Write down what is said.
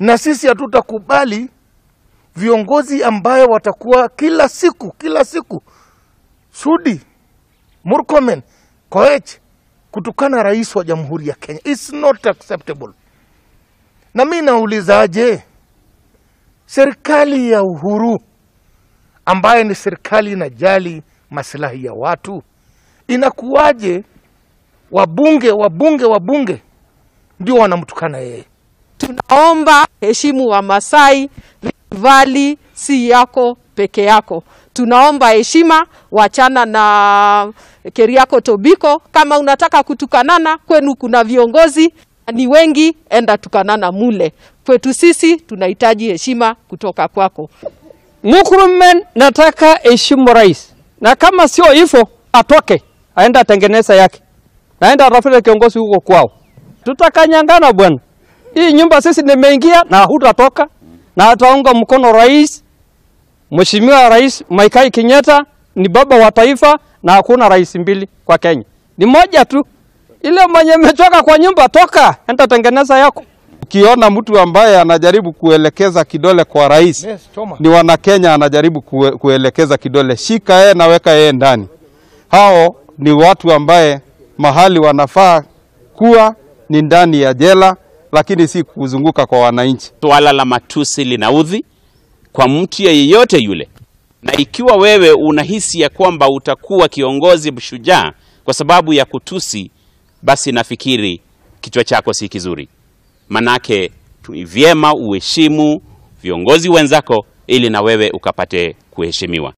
Na sisi hatutakubali viongozi ambayo watakuwa kila siku Sudi, Murkomen, Koech kutukana rais wa Jamhuri ya Kenya. It's not acceptable. Na mimi naulizaje, serikali ya Uhuru ambaye ni serikali inajali maslahi ya watu, inakuwaje wabunge ndio wanamtukana yeye? Tunaomba heshimu wa Masai, Valley si yako peke yako. Tunaomba heshima, wachana na Keriako Tobiko. Kama unataka kutukanana, kwenu kuna viongozi ni wengi, enda tukanana mule. Kwetu sisi tunahitaji heshima kutoka kwako. Murkomen nataka heshimu rais. Na kama sio hivyo atoke, aenda tengeneza yake. Naenda atafute kiongozi huko kwao. Tutakanyangana bwana. Hii nyumba sisi nimeingia na hutatoka. Na ataunga mkono rais. Mheshimiwa Rais Maikai Kenyatta ni baba wa taifa na hakuna rais mbili kwa Kenya. Ni moja tu. Ile mwenye amechoka kwa nyumba toka, enda tengeneza yako. Ukiona mtu ambaye anajaribu kuelekeza kidole kwa rais, yes, ni wana Kenya anajaribu kuelekeza kidole. Shika yeye na weka yeye ndani. Hao ni watu ambaye mahali wanafaa kuwa ni ndani ya jela, lakini si kuzunguka kwa wananchi. Swala la matusi linaudhi kwa mtu yeyote yule. Na ikiwa wewe unahisi ya kwamba utakuwa kiongozi mshujaa kwa sababu ya kutusi, basi nafikiri kichwa chako si kizuri. Manake ni vyema uheshimu viongozi wenzako ili na wewe ukapate kuheshimiwa.